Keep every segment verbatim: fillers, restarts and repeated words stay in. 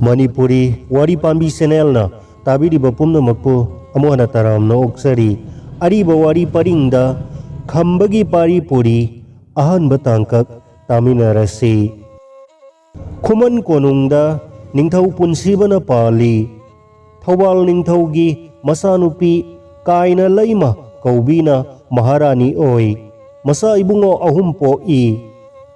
ꯃꯅꯤꯄꯨꯔꯤ ꯋꯥꯔꯤ ꯄꯥꯝꯕꯤ ꯆꯦꯅꯦꯜꯅ ꯇꯥꯕꯤꯔꯤꯕ ꯄꯨꯝꯅꯃꯛꯄꯨ ꯑꯃꯨꯛ ꯍꯟꯅ ꯇꯔꯥꯝꯅ ꯑꯣꯛꯆꯔꯤ꯫ ꯑꯔꯤꯕ ꯋꯥꯔꯤ ꯄꯔꯤꯡꯗ ꯈꯝꯕꯒꯤ ꯄꯥꯔꯤ ꯄꯨꯔꯤ ꯑꯍꯥꯟꯕ ꯇꯥꯡꯀꯛ ꯇꯥꯃꯤꯟꯅꯔꯁꯤ꯫ ꯈꯨꯃꯟ ꯀꯣꯅꯨꯡꯗ ꯅꯤꯡꯊꯧ ꯄꯨꯟꯁꯤꯕꯅ ꯄꯥꯜꯂꯤ꯫ ꯊꯧꯕꯥꯜ ꯅꯤꯡꯊꯧꯒꯤ ꯃꯆꯥꯅꯨꯄꯤ ꯀꯥꯏꯅ ꯂꯩꯃ ꯀꯧꯕꯤꯅ ꯃꯍꯥꯔꯥꯅꯤ ꯑꯣꯏ꯫ ꯃꯆꯥ ꯏꯕꯨꯡꯉꯣ ꯑꯍꯨꯝ ꯄꯣꯛꯏ꯫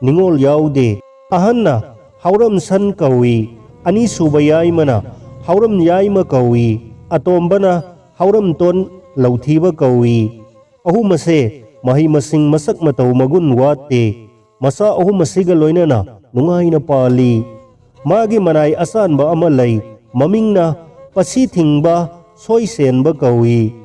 ꯅꯤꯉꯣꯜ ꯌꯥꯎꯗꯦ꯫ ꯑꯍꯟꯅ ꯍꯥꯎꯔꯝꯁꯟ ꯀꯧꯏ꯫ ꯑꯅꯤꯁꯨꯕ ꯌꯥꯏꯃꯅ ꯍꯥꯎꯔꯝ ꯌꯥꯏꯃ ꯀꯧꯏ꯫ ꯑꯇꯣꯝꯕꯅ ꯍꯥꯎꯔꯝꯇꯣꯟ ꯂꯧꯊꯤꯕ ꯀꯧꯏ꯫ ꯑꯍꯨꯝ ꯑꯁꯦ ꯃꯍꯩ ꯃꯁꯤꯡ ꯃꯁꯛ ꯃꯇꯧ ꯃꯒꯨꯟ ꯋꯥꯠꯇꯦ꯫ ꯃꯆꯥ ꯑꯍꯨꯝ ꯑꯁꯤꯒ ꯂꯣꯏꯅꯅ ꯅꯨꯡꯉꯥꯏꯅ ꯄꯥꯜꯂꯤ꯫ ꯃꯥꯒꯤ ꯃꯅꯥꯏ ꯑꯆꯥꯟꯕ ꯑꯃ ꯂꯩ꯫ ꯃꯃꯤꯡꯅ ꯄꯁꯤ ꯊꯤꯡꯕ ꯁꯣꯏꯁꯦꯟꯕ ꯀꯧꯏ꯫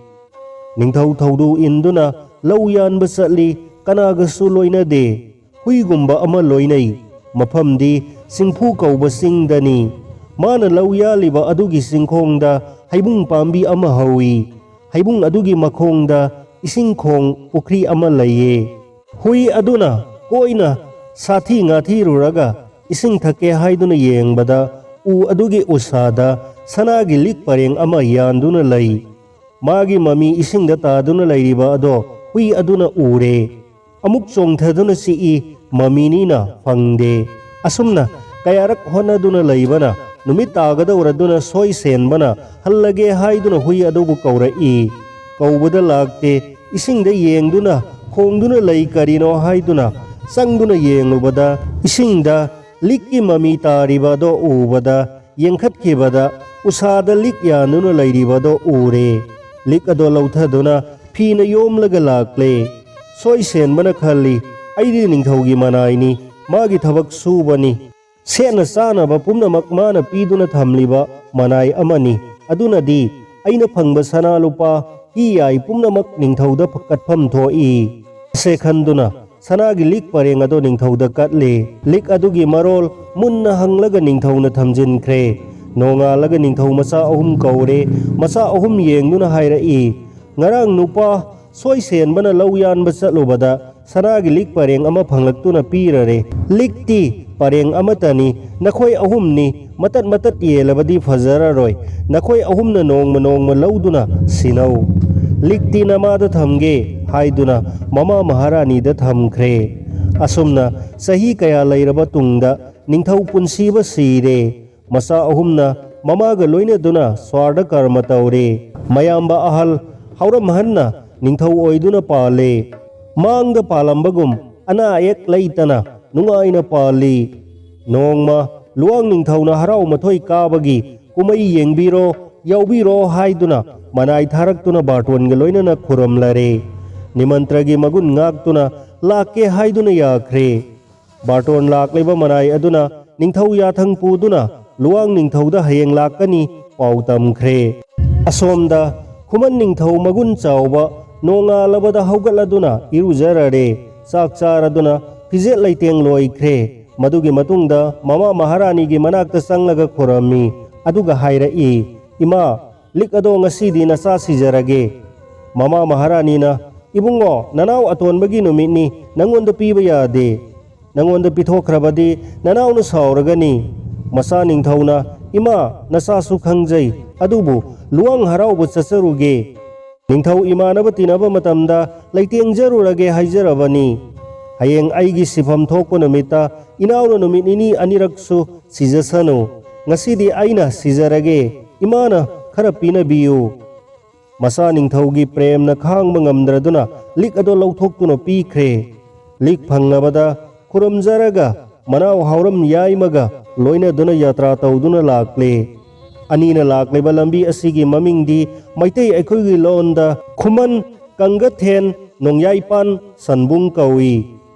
ꯅꯤꯡꯊꯧ ꯊꯧꯗꯨ ꯏꯟꯗꯨꯅ ꯂꯧ ꯌꯥꯟꯕ ꯆꯠꯂꯤ꯫ ꯀꯅꯥꯒꯁꯨ ꯂꯣꯏꯅꯗꯦ꯫ ꯍꯨꯏꯒꯨꯝꯕ ꯑꯃ ꯂꯣꯏꯅꯩ꯫ ꯃꯐꯝꯗꯤ ꯆꯤꯡꯐꯨ ꯀꯧꯕ ꯆꯤꯡꯗꯅꯤ꯫ ꯃꯥꯅ ꯂꯧ ꯌꯥꯜꯂꯤꯕ ꯑꯗꯨꯒꯤ ꯆꯤꯡꯈꯣꯡꯗ ꯍꯩꯕꯨꯡ ꯄꯥꯝꯕꯤ ꯑꯃ ꯍꯧꯏ꯫ ꯍꯩꯕꯨꯡ ꯑꯗꯨꯒꯤ ꯃꯈꯣꯡꯗ ꯏꯁꯤꯡ ꯈꯣꯡ ꯄꯨꯈ꯭ꯔꯤ ꯑꯃ ꯂꯩꯌꯦ꯫ ꯍꯨꯏ ꯑꯗꯨꯅ ꯀꯣꯏꯅ ꯁꯥꯊꯤ ꯉꯥꯊꯤꯔꯨꯔꯒ ꯏꯁꯤꯡ ꯊꯛꯀꯦ ꯍꯥꯏꯗꯨꯅ ꯌꯦꯡꯕꯗ ꯎ ꯑꯗꯨꯒꯤ ꯎꯁꯥꯗ ꯁꯅꯥꯒꯤ ꯂꯤꯛ ꯄꯔꯦꯡ ꯑꯃ ꯌꯥꯟꯗꯨꯅ ꯂꯩ꯫ ꯃꯥꯒꯤ ꯃꯃꯤ ꯏꯁꯤꯡꯗ ꯇꯥꯗꯨꯅ ꯂꯩꯔꯤꯕ ꯑꯗꯣ ꯍꯨꯏ ꯑꯗꯨꯅ ꯎꯔꯦ꯫ ꯑꯃꯨꯛ ꯆꯣꯡꯊꯗꯨꯅ ꯆꯤꯛꯏ, ꯃꯃꯤꯅꯤꯅ ꯐꯪꯗꯦ꯫ ꯑꯁꯨꯝꯅ ꯀꯌꯥꯔꯛ ꯍꯣꯠꯅꯗꯨꯅ ꯂꯩꯕꯅ ꯅꯨꯃꯤꯠ ꯇꯥꯒꯗꯧꯔꯗꯨꯅ ꯁꯣꯏ ꯁꯦꯟꯕꯅ ꯍꯜꯂꯒꯦ ꯍꯥꯏꯗꯨꯅ ꯍꯨꯏ ꯑꯗꯨꯕꯨ ꯀꯧꯔꯛꯏ꯫ ꯀꯧꯕꯗ ꯂꯥꯛꯇꯦ꯫ ꯏꯁꯤꯡꯗ ꯌꯦꯡꯗꯨꯅ ꯈꯣꯡꯗꯨꯅ ꯂꯩ ꯀꯔꯤꯅꯣ ꯍꯥꯏꯗꯨꯅ ꯆꯪꯗꯨꯅ ꯌꯦꯡꯂꯨꯕꯗ ꯏꯁꯤꯡꯗ ꯂꯤꯛꯀꯤ ꯃꯃꯤ ꯇꯥꯔꯤꯕ ꯑꯗꯣ ꯎꯕꯗ ꯌꯦꯡꯈꯠꯈꯤꯕꯗ ꯎꯁꯥꯗ ꯂꯤꯛ ꯌꯥꯟꯗꯨꯅ ꯂꯩꯔꯤꯕꯗꯣ ꯎꯔꯦ꯫ ꯂꯤꯛ ꯑꯗꯣ ꯂꯧꯊꯗꯨꯅ ꯐꯤꯅ ꯌꯣꯝꯂꯒ ꯂꯥꯛꯂꯦ꯫ ꯁꯣꯏ ꯁꯦꯟꯕꯅ ꯈꯜꯂꯤ, "ꯑꯩꯗꯤ ꯅꯤꯡꯊꯧꯒꯤ ꯃꯅꯥꯏꯅꯤ, ꯃꯥꯒꯤ ꯊꯕꯛ ꯁꯨꯕꯅꯤ꯫ ꯁꯦꯠꯅ ꯆꯥꯅꯕ ꯄꯨꯝꯅꯃꯛ ꯃꯥꯅ ꯄꯤꯗꯨꯅ ꯊꯝꯂꯤꯕ ꯃꯅꯥꯏ ꯑꯃꯅꯤ꯫ ꯑꯗꯨꯅꯗꯤ ꯑꯩꯅ ꯐꯪꯕ ꯁꯅꯥ ꯂꯨꯄꯥ ꯍꯤ ꯌꯥꯏ ꯄꯨꯝꯅꯃꯛ ꯅꯤꯡꯊꯧꯗ ꯀꯠꯐꯝ ꯊꯣꯛꯏ" ꯑꯁꯦ ꯈꯟꯗꯨꯅ ꯁꯅꯥꯒꯤ ꯂꯤꯛ ꯄꯔꯦꯡ ꯑꯗꯨ ꯅꯤꯡꯊꯧꯗ ꯀꯠꯂꯤ꯫ ꯂꯤꯛ ꯑꯗꯨꯒꯤ ꯃꯔꯣꯜ ꯃꯨꯟꯅ ꯍꯪꯂꯒ ꯅꯤꯡꯊꯧꯅ ꯊꯝꯖꯤꯟꯈ꯭ꯔꯦ꯫ ꯅꯣꯡꯉꯥꯜꯂꯒ ꯅꯤꯡꯊꯧ ꯃꯆꯥ ꯑꯍꯨꯝ ꯀꯧꯔꯦ꯫ ꯃꯆꯥ ꯑꯍꯨꯝ ꯌꯦꯡꯗꯨꯅ ꯍꯥꯏꯔꯛꯏ, "ꯉꯔꯥꯡ ꯅꯨꯄꯥ ꯁꯣꯏ ꯁꯦꯟꯕꯅ ꯂꯧ ꯌꯥꯟꯕ ꯆꯠꯂꯨꯕꯗ ꯁꯅꯥꯒꯤ ꯂꯤꯛ ꯄꯔꯦꯡ ꯑꯃ ꯐꯪꯂꯛꯇꯨꯅ ꯄꯤꯔꯔꯦ꯫ "ꯂꯤꯛꯇꯤ ꯄꯔꯦꯡ ꯑꯃꯠꯇꯅꯤ, ꯅꯈꯣꯏ ꯑꯍꯨꯝꯅꯤ, ꯃꯇꯠ ꯃꯇꯠ ꯌꯦꯜꯂꯕꯗꯤ ꯐꯖꯔꯔꯣꯏ, ꯅꯈꯣꯏ ꯑꯍꯨꯝꯅ ꯅꯣꯡꯃ ꯅꯣꯡꯃ ꯂꯧꯗꯨꯅ ꯁꯤꯟꯅꯧ꯫ ꯂꯤꯛꯇꯤ ꯅꯃꯥꯗ ꯊꯝꯒꯦ" ꯍꯥꯏꯗꯨꯅ ꯃꯃꯥ ꯃꯍꯥꯔꯥꯅꯤꯗ ꯊꯝꯈ꯭ꯔꯦ꯫ ꯑꯁꯨꯝꯅ ꯆꯍꯤ ꯀꯌꯥ ꯂꯩꯔꯕ ꯇꯨꯡꯗ ꯅꯤꯡꯊꯧ ꯄꯨꯟꯁꯤꯕ ꯁꯤꯔꯦ꯫ ꯃꯆꯥ ꯑꯍꯨꯝꯅ ꯃꯃꯥꯒ ꯂꯣꯏꯅꯗꯨꯅ ꯁ꯭ꯋꯥꯔꯗ ꯀꯔꯃ ꯇꯧꯔꯦ꯫ ꯃꯌꯥꯝꯕ ꯑꯍꯜ ꯍꯧꯔꯝꯍꯟꯅ ꯅꯤꯡꯊꯧ ꯑꯣꯏꯗꯨꯅ ꯄꯥꯜꯂꯦ꯫ ꯃꯥꯡꯗ ꯄꯥꯜꯂꯝꯕꯒꯨꯝ ꯑꯅꯥ ꯑꯌꯦꯛ ꯂꯩꯇꯅ ꯅꯨꯡꯉꯥꯏꯅ ꯄꯥꯜꯂꯤ꯫ ꯅꯣꯡꯃ ꯂꯨꯋꯥꯡ ꯅꯤꯡꯊꯧꯅ ꯍꯔꯥꯎ ꯃꯊꯣꯏ ꯀꯥꯕꯒꯤ ꯀꯨꯝꯍꯩ ꯌꯦꯡꯕꯤꯔꯣ, ꯌꯥꯎꯕꯤꯔꯣ ꯍꯥꯏꯗꯨꯅ ꯃꯅꯥꯏ ꯊꯥꯔꯛꯇꯨꯅ ꯕꯥꯔꯇꯣꯟꯒ ꯂꯣꯏꯅꯅ ꯈꯨꯔꯨꯝꯂꯔꯦ꯫ ꯅꯤꯃꯟꯇ꯭ꯔꯒꯤ ꯃꯒꯨꯟ ꯉꯥꯛꯇꯨꯅ ꯂꯥꯛꯀꯦ ꯍꯥꯏꯗꯨꯅ ꯌꯥꯈ꯭ꯔꯦ꯫ ꯕꯥꯔꯇꯣꯟ ꯂꯥꯛꯂꯤꯕ ꯃꯅꯥꯏ ꯑꯗꯨꯅ ꯅꯤꯡꯊꯧ ꯌꯥꯊꯪ ꯄꯨꯗꯨꯅ ꯂꯨꯋꯥꯡ ꯅꯤꯡꯊꯧꯗ ꯍꯌꯦꯡ ꯂꯥꯛꯀꯅꯤ ꯄꯥꯎ ꯇꯝꯈ꯭ꯔꯦ꯫ ꯑꯁꯣꯝꯗ ꯈꯨꯃꯟ ꯅꯤꯡꯊꯧ ꯃꯒꯨꯟ ꯆꯥꯎꯕ ꯅꯣꯡꯉꯥꯜꯂꯕꯗ ꯍꯧꯒꯠꯂꯗꯨꯅ ꯏꯔꯨꯖꯔꯔꯦ꯫ ꯆꯥꯛ ꯆꯥꯔꯗꯨꯅ ꯐꯤꯖꯦꯠ ꯂꯩꯇꯦꯡ ꯂꯣꯏꯈ꯭ꯔꯦ꯫ ꯃꯗꯨꯒꯤ ꯃꯇꯨꯡꯗ ꯃꯃꯥ ꯃꯍꯥꯔꯥꯅꯤꯒꯤ ꯃꯅꯥꯛꯇ ꯆꯪꯂꯒ ꯈꯨꯔꯝꯃꯤ꯫ ꯑꯗꯨꯒ ꯍꯥꯏꯔꯛꯏ, "ꯏꯃꯥ, ꯂꯤꯛ ꯑꯗꯣ ꯉꯁꯤꯗꯤ ꯅꯆꯥ ꯁꯤꯖꯔꯒꯦ"꯫ ꯃꯃꯥ ꯃꯍꯥꯔꯥꯅꯤꯅ, "ꯏꯕꯨꯡꯉꯣ, ꯅꯅꯥꯎ ꯑꯇꯣꯟꯕꯒꯤ ꯅꯨꯃꯤꯠꯅꯤ, ꯅꯪꯉꯣꯟꯗ ꯄꯤꯕ ꯌꯥꯗꯦ꯫ ꯅꯪꯉꯣꯟꯗ ꯄꯤꯊꯣꯛꯈ꯭ꯔꯕꯗꯤ ꯅꯅꯥꯎꯅ ꯁꯥꯎꯔꯒꯅꯤ"꯫ ꯃꯆꯥ ꯅꯤꯡꯊꯧꯅ, "ꯏꯃꯥ, ꯅꯆꯥꯁꯨ ꯈꯪꯖꯩ, ꯑꯗꯨꯕꯨ ꯂꯨꯋꯥꯡ ꯍꯔꯥꯎꯕ ꯆꯠꯆꯔꯨꯒꯦ꯫ ꯅꯤꯡꯊꯧ ꯏꯃꯥꯟꯅꯕ ꯇꯤꯟꯅꯕ ꯃꯇꯝꯗ ꯂꯩꯇꯦꯡꯖꯔꯨꯔꯒꯦ ꯍꯥꯏꯖꯔꯕꯅꯤ꯫ ꯍꯌꯦꯡ ꯑꯩꯒꯤ ꯁꯤꯐꯝ ꯊꯣꯛꯄ ꯅꯨꯃꯤꯠꯇ ꯏꯅꯥꯎꯅ ꯅꯨꯃꯤꯠ ꯅꯤꯅꯤ ꯑꯅꯤꯔꯛꯁꯨ ꯁꯤꯖꯁꯅꯨ꯫ ꯉꯁꯤꯗꯤ ꯑꯩꯅ ꯁꯤꯖꯔꯒꯦ, ꯏꯃꯥꯅ ꯈꯔ ꯄꯤꯅꯕꯤꯌꯨ"꯫ ꯃꯆꯥ ꯅꯤꯡꯊꯧꯒꯤ ꯄ꯭ꯔꯦꯝꯅ ꯈꯥꯡꯕ ꯉꯝꯗ꯭ꯔꯗꯨꯅ ꯂꯤꯛ ꯑꯗꯨ ꯂꯧꯊꯣꯛꯇꯨꯅ ꯄꯤꯈ꯭ꯔꯦ꯫ ꯂꯤꯛ ꯐꯪꯂꯕꯗ ꯈꯨꯔꯨꯝꯖꯔꯒ ꯃꯅꯥꯎ ꯍꯥꯎꯔꯝ ꯌꯥꯏꯃꯒ ꯂꯣꯏꯅꯗꯨꯅ ꯌꯥꯇ꯭ꯔꯥ ꯇꯧꯗꯨꯅ ꯂꯥꯛꯂꯦ꯫ ꯑꯅꯤꯅ ꯂꯥꯛꯂꯤꯕ ꯂꯝꯕꯤ ꯑꯁꯤꯒꯤ ꯃꯃꯤꯡꯗꯤ ꯃꯩꯇꯩ ꯑꯩꯈꯣꯏꯒꯤ ꯂꯣꯟꯗ ꯈꯨꯃꯟ ꯀꯪꯒꯊꯦꯟ ꯅꯣꯡꯌꯥꯏꯄꯥꯟ ꯁꯟꯕꯨꯡ ꯀꯧꯏ꯫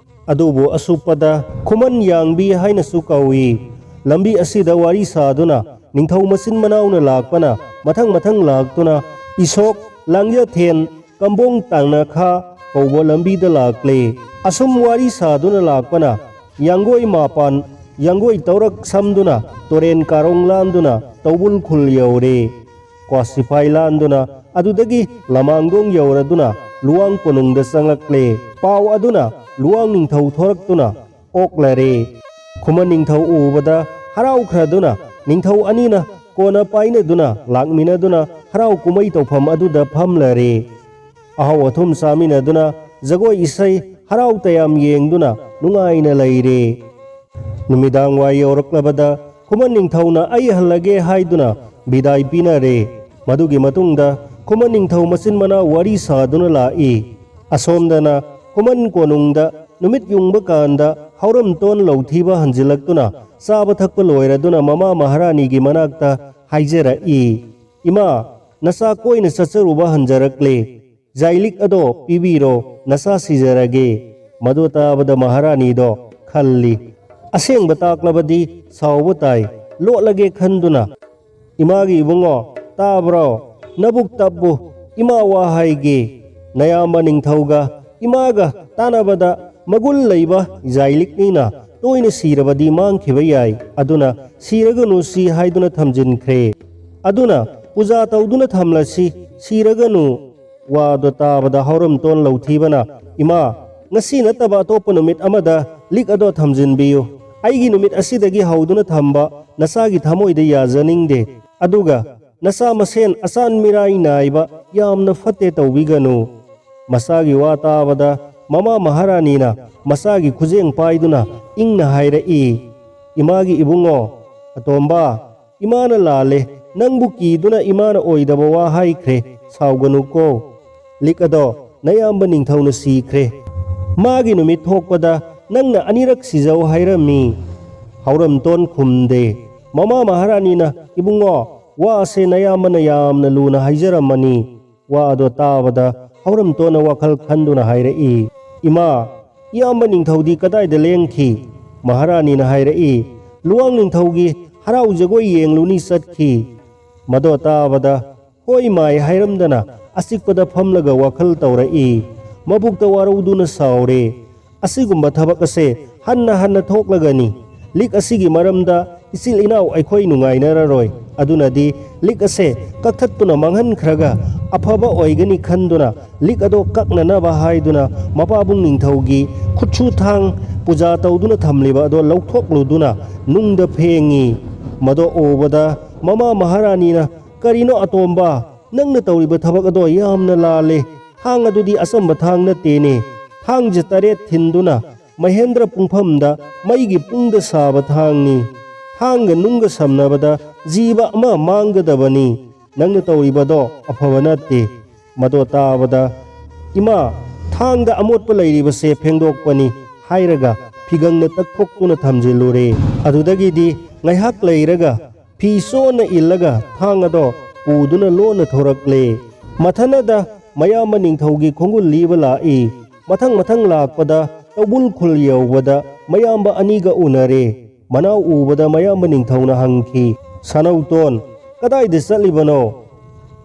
ꯑꯗꯨꯕꯨ ꯑꯁꯨꯞꯄꯗ ꯈꯨꯃꯟ ꯌꯥꯡꯕꯤ ꯍꯥꯏꯅꯁꯨ ꯀꯧꯏ꯫ ꯂꯝꯕꯤ ꯑꯁꯤꯗ ꯋꯥꯔꯤ ꯁꯥꯗꯨꯅ ꯅꯤꯡꯊꯧ ꯃꯆꯤꯟ ꯃꯅꯥꯎꯅ ꯂꯥꯛꯄꯅ ꯃꯊꯪ ꯃꯊꯪ ꯂꯥꯛꯇꯨꯅ ꯏꯁꯣꯛ, ꯂꯥꯡꯖꯊꯦꯟ, ꯀꯝꯕꯣꯡ ꯇꯥꯡꯅꯈꯥ ꯀꯧꯕ ꯂꯝꯕꯤꯗ ꯂꯥꯛꯂꯦ꯫ ꯑꯁꯨꯝ ꯋꯥꯔꯤ ꯁꯥꯗꯨꯅ ꯂꯥꯛꯄꯅ ꯌꯥꯡꯒꯣꯏ ꯃꯄꯥꯟ, ꯌꯥꯡꯒꯣꯏ ꯇꯧꯔꯛ ꯁꯝꯗꯨꯅ ꯇꯨꯔꯦꯟ ꯀꯥꯔꯣꯡ ꯂꯥꯟꯗꯨꯅ ꯇꯧꯕꯨꯜ ꯈꯨꯜ ꯌꯧꯔꯦ꯫ ꯀ꯭ꯋꯥꯁꯤꯐꯥꯏ ꯂꯥꯟꯗꯨꯅ ꯑꯗꯨꯗꯒꯤ ꯂꯃꯥꯡꯗꯣꯡ ꯌꯧꯔꯗꯨꯅ ꯂꯨꯋꯥꯡ ꯀꯣꯅꯨꯡꯗ ꯆꯪꯂꯛꯂꯦ꯫ ꯄꯥꯎ ꯑꯗꯨꯅ ꯂꯨꯋꯥꯡ ꯅꯤꯡꯊꯧ ꯊꯣꯔꯛꯇꯨꯅ ꯑꯣꯛꯂꯔꯦ꯫ ꯈꯨꯃꯟ ꯅꯤꯡꯊꯧ ꯎꯕꯗ ꯍꯔꯥꯎꯈ꯭ꯔꯗꯨꯅ ꯅꯤꯡꯊꯧ ꯑꯅꯤꯅ ꯀꯣꯟꯅ ꯄꯥꯏꯅꯗꯨꯅ ꯂꯥꯛꯃꯤꯟꯅꯗꯨꯅ ꯍꯔꯥꯎ ꯀꯨꯝꯍꯩ ꯇꯧꯐꯝ ꯑꯗꯨꯗ ꯐꯝꯂꯔꯦ꯫ ꯑꯍꯥꯎ ꯑꯊꯨꯝ ꯆꯥꯃꯤꯟꯅꯗꯨꯅ ꯖꯒꯣꯏ ꯏꯁꯩ ꯍꯔꯥꯎ ꯇꯌꯥꯝ ꯌꯦꯡꯗꯨꯅ ꯅꯨꯡꯉꯥꯏꯅ ꯂꯩꯔꯦ꯫ ꯅꯨꯃꯤꯗꯥꯡ ꯋꯥꯏ ꯌꯧꯔꯛꯂꯕꯗ ꯈꯨꯃꯟ ꯅꯤꯡꯊꯧꯅ ꯑꯩ ꯍꯜꯂꯒꯦ ꯍꯥꯏꯗꯨꯅ ꯕꯤꯗꯥꯏ ꯄꯤꯅꯔꯦ꯫ ꯃꯗꯨꯒꯤ ꯃꯇꯨꯡꯗ ꯈꯨꯃꯟ ꯅꯤꯡꯊꯧ ꯃꯆꯤꯟ ꯃꯅꯥꯎ ꯋꯥꯔꯤ ꯁꯥꯗꯨꯅ ꯂꯥꯛꯏ꯫ ꯑꯁꯣꯝꯗꯅ ꯈꯨꯃꯟ ꯀꯣꯅꯨꯡꯗ ꯅꯨꯃꯤꯠ ꯌꯨꯡꯕ ꯀꯥꯟꯗ ꯍꯧꯔꯝꯇꯣꯟ ꯂꯧꯊꯤꯕ ꯍꯟꯖꯤꯜꯂꯛꯇꯨꯅ ꯆꯥꯕ ꯊꯛꯄ ꯂꯣꯏꯔꯗꯨꯅ ꯃꯃꯥ ꯃꯍꯥꯔꯥꯅꯤꯒꯤ ꯃꯅꯥꯛꯇ ꯍꯥꯏꯖꯔꯛꯏ, "ꯏꯃꯥ, ꯅꯆꯥ ꯀꯣꯏꯅ ꯆꯠꯆꯔꯨꯕ ꯍꯟꯖꯔꯛꯂꯦ꯫ ꯖꯥꯏꯂꯤꯛ ꯑꯗꯣ ꯄꯤꯕꯤꯔꯣ, ꯅꯆꯥ ꯁꯤꯖꯔꯒꯦ"꯫ ꯃꯗꯨ ꯇꯥꯕꯗ ꯃꯍꯥꯔꯥꯅꯤꯗꯣ ꯈꯜꯂꯤ, "ꯑꯁꯦꯡꯕ ꯇꯥꯛꯂꯕꯗꯤ ꯁꯥꯎꯕ ꯇꯥꯏ, ꯂꯣꯠꯂꯒꯦ" ꯈꯟꯗꯨꯅ, "ꯏꯃꯥꯒꯤ ꯏꯕꯨꯡꯉꯣ, ꯇꯥꯕ꯭ꯔꯣ? ꯅꯕꯨꯛ ꯇꯞꯄꯨ, ꯏꯃꯥ ꯋꯥ ꯍꯥꯏꯒꯦ꯫ ꯅꯌꯥꯝꯕ ꯅꯤꯡꯊꯧꯒ ꯏꯃꯥꯒ ꯇꯥꯟꯅꯕꯗ ꯃꯒꯨꯟ ꯂꯩꯕ ꯖꯥꯏꯂꯤꯛꯅꯤꯅ ꯇꯣꯏꯅ ꯁꯤꯔꯕꯗꯤ ꯃꯥꯡꯈꯤꯕ ꯌꯥꯏ, ꯑꯗꯨꯅ ꯁꯤꯔꯒꯅꯨ ꯁꯤ ꯍꯥꯏꯗꯨꯅ ꯊꯝꯖꯤꯟꯈ꯭ꯔꯦ꯫ ꯑꯗꯨꯅ ꯄꯨꯖꯥ ꯇꯧꯗꯨꯅ ꯊꯝꯂꯁꯤ, ꯁꯤꯔꯒꯅꯨ"꯫ ꯋꯥꯗꯣ ꯇꯥꯕꯗ ꯍꯧꯔꯝꯇꯣꯟ ꯂꯧꯊꯤꯕꯅ, "ꯏꯃꯥ, ꯉꯁꯤ ꯅꯠꯇꯕ ꯑꯇꯣꯞꯄ ꯅꯨꯃꯤꯠ ꯑꯃꯗ ꯂꯤꯛ ꯑꯗꯣ ꯊꯝꯖꯤꯟꯕꯤꯌꯨ꯫ ꯑꯩꯒꯤ ꯅꯨꯃꯤꯠ ꯑꯁꯤꯗꯒꯤ ꯍꯧꯗꯨꯅ ꯊꯝꯕ ꯅꯆꯥꯒꯤ ꯊꯃꯣꯏꯗ ꯌꯥꯖꯅꯤꯡꯗꯦ꯫ ꯑꯗꯨꯒ ꯅꯆꯥ ꯃꯁꯦꯟ ꯑꯆꯥꯟ ꯃꯤꯔꯥꯏ ꯅꯥꯏꯕ ꯌꯥꯝꯅ ꯐꯠꯇꯦ ꯇꯧꯕꯤꯒꯅꯨ"꯫ ꯃꯆꯥꯒꯤ ꯋꯥ ꯇꯥꯕꯗ ꯃꯃꯥ ꯃꯍꯥꯔꯥꯅꯤꯅ ꯃꯆꯥꯒꯤ ꯈꯨꯖꯦꯡ ꯄꯥꯏꯗꯨꯅ ꯏꯪꯅ ꯍꯥꯏꯔꯛꯏ, "ꯏꯃꯥꯒꯤ ꯏꯕꯨꯡꯉꯣ, ꯑꯇꯣꯝꯕ, ꯏꯃꯥꯅ ꯂꯥꯜꯂꯦ, ꯅꯪꯕꯨ ꯀꯤꯗꯨꯅ ꯏꯃꯥꯅ ꯑꯣꯏꯗꯕ ꯋꯥ ꯍꯥꯏꯈ꯭ꯔꯦ, ꯁꯥꯎꯒꯅꯨꯀꯣ꯫ ꯂꯤꯛ ꯑꯗꯣ ꯅꯌꯥꯝꯕ ꯅꯤꯡꯊꯧꯅ ꯁꯤꯈ꯭ꯔꯦ꯫ ꯃꯥꯒꯤ ꯅꯨꯃꯤꯠ ꯊꯣꯛꯄꯗ ꯅꯪꯅ ꯑꯅꯤꯔꯛ ꯁꯤꯖꯧ ꯍꯥꯏꯔꯝꯃꯤ"꯫ ꯍꯧꯔꯝꯇꯣꯟ ꯈꯨꯝꯗꯦ꯫ ꯃꯃꯥ ꯃꯍꯥꯔꯥꯅꯤꯅ, "ꯏꯕꯨꯡꯉꯣ, ꯋꯥꯁꯦ ꯅꯌꯥꯝꯕꯅ ꯌꯥꯝꯅ ꯂꯨꯅ ꯍꯥꯏꯖꯔꯝꯃꯅꯤ"꯫ ꯋꯥ ꯑꯗꯣ ꯇꯥꯕꯗ ꯍꯧꯔꯝꯇꯣꯟꯅ ꯋꯥꯈꯜ ꯈꯟꯗꯨꯅ ꯍꯥꯏꯔꯛꯏ, "ꯏꯃꯥ, ꯏꯌꯥꯝꯕ ꯅꯤꯡꯊꯧꯗꯤ ꯀꯗꯥꯏꯗ ꯂꯦꯡꯈꯤ?" ꯃꯍꯥꯔꯥꯅꯤꯅ ꯍꯥꯏꯔꯛꯏ, "ꯂꯨꯋꯥꯡ ꯅꯤꯡꯊꯧꯒꯤ ꯍꯔꯥꯎ ꯖꯒꯣꯏ ꯌꯦꯡꯂꯨꯅꯤ ꯆꯠꯈꯤ"꯫ ꯃꯗꯣ ꯇꯥꯕꯗ ꯍꯣꯏ ꯃꯥꯏ ꯍꯥꯏꯔꯝꯗꯅ ꯑꯆꯤꯛꯄꯗ ꯐꯝꯂꯒ ꯋꯥꯈꯜ ꯇꯧꯔꯛꯏ꯫ ꯃꯕꯨꯛꯇ ꯋꯥꯔꯧꯗꯨꯅ ꯁꯥꯎꯔꯦ꯫ "ꯑꯁꯤꯒꯨꯝꯕ ꯊꯕꯛ ꯑꯁꯦ ꯍꯟꯅ ꯍꯟꯅ ꯊꯣꯛꯂꯒꯅꯤ꯫ ꯂꯤꯛ ꯑꯁꯤꯒꯤ ꯃꯔꯝꯗ ꯏꯆꯤꯜ ꯏꯅꯥꯎ ꯑꯩꯈꯣꯏ ꯅꯨꯡꯉꯥꯏꯅꯔꯔꯣꯏ꯫ ꯑꯗꯨꯅꯗꯤ ꯂꯤꯛ ꯑꯁꯦ ꯀꯛꯊꯠꯇꯨꯅ ꯃꯥꯡꯍꯟꯈ꯭ꯔꯒ ꯑꯐꯕ ꯑꯣꯏꯒꯅꯤ ꯈꯟꯗꯨꯅ ꯂꯤꯛ ꯑꯗꯣ ꯀꯛꯅꯅꯕ ꯍꯥꯏꯗꯨꯅ ꯃꯄꯥꯕꯨꯡ ꯅꯤꯡꯊꯧꯒꯤ ꯈꯨꯠꯁꯨ ꯊꯥꯡ ꯄꯨꯖꯥ ꯇꯧꯗꯨꯅ ꯊꯝꯂꯤꯕ ꯑꯗꯣ ꯂꯧꯊꯣꯛꯂꯨꯗꯨꯅ ꯅꯨꯡꯗ ꯐꯦꯡꯉꯤ꯫ ꯃꯗꯣ ꯎꯕꯗ ꯃꯃꯥ ꯃꯍꯥꯔꯥꯅꯤꯅ, "ꯀꯔꯤꯅꯣ ꯑꯇꯣꯝꯕ, ꯅꯪꯅ ꯇꯧꯔꯤꯕ ꯊꯕꯛ ꯑꯗꯣ ꯌꯥꯝꯅ ꯂꯥꯜꯂꯦ꯫ ꯊꯥꯡ ꯑꯗꯨꯗꯤ ꯑꯆꯝꯕ ꯊꯥꯡ ꯅꯠꯇꯦꯅꯦ꯫ ꯊꯥꯡꯁꯦ ꯇꯔꯦꯠ ꯊꯤꯟꯗꯨꯅ ꯃꯍꯦꯟꯗ꯭ꯔ ꯄꯨꯡꯐꯝꯗ ꯃꯩꯒꯤ ꯄꯨꯡꯗ ꯁꯥꯕ ꯊꯥꯡꯅꯤ꯫ ꯊꯥꯡꯒ ꯅꯨꯡꯒ ꯁꯝꯅꯕꯗ ꯖꯤꯕ ꯑꯃ ꯃꯥꯡꯒꯗꯕꯅꯤ꯫ ꯅꯪꯅ ꯇꯧꯔꯤꯕꯗꯣ ꯑꯐꯕ ꯅꯠꯇꯦ꯫" ꯃꯗꯣ ꯇꯥꯕꯗ, "ꯏꯃꯥ, ꯊꯥꯡꯗ ꯑꯃꯣꯠꯄ ꯂꯩꯔꯤꯕꯁꯦ ꯐꯦꯡꯗꯣꯛꯄꯅꯤ" ꯍꯥꯏꯔꯒ ꯐꯤꯒꯪꯅ ꯇꯛꯊꯣꯛꯇꯨꯅ ꯊꯝꯖꯤꯜꯂꯨꯔꯦ꯫ ꯑꯗꯨꯗꯒꯤꯗꯤ ꯉꯥꯏꯍꯥꯛ ꯂꯩꯔꯒ ꯐꯤ ꯆꯣꯟꯅ ꯏꯜꯂꯒ ꯊꯥꯡ ꯑꯗꯣ ꯄꯨꯗꯨꯅ ꯂꯣꯟꯅ ꯊꯣꯔꯛꯂꯦ꯫ ꯃꯊꯅꯗ ꯃꯌꯥꯝꯕ ꯅꯤꯡꯊꯧꯒꯤ ꯈꯣꯡꯒꯨꯜ ꯂꯤꯕ ꯂꯥꯛꯏ꯫ ꯃꯊꯪ ꯃꯊꯪ ꯂꯥꯛꯄꯗ ꯇꯧꯕꯨꯜ ꯈꯨꯜ ꯌꯧꯕꯗ ꯃꯌꯥꯝꯕ ꯑꯅꯤꯒ ꯎꯅꯔꯦ꯫ ꯃꯅꯥꯎ ꯎꯕꯗ ꯃꯌꯥꯝꯕ ꯅꯤꯡꯊꯧꯅ ꯍꯪꯈꯤ, "ꯁꯅꯧꯇꯣꯟ, ꯀꯗꯥꯏꯗ ꯆꯠꯂꯤꯕꯅꯣ?"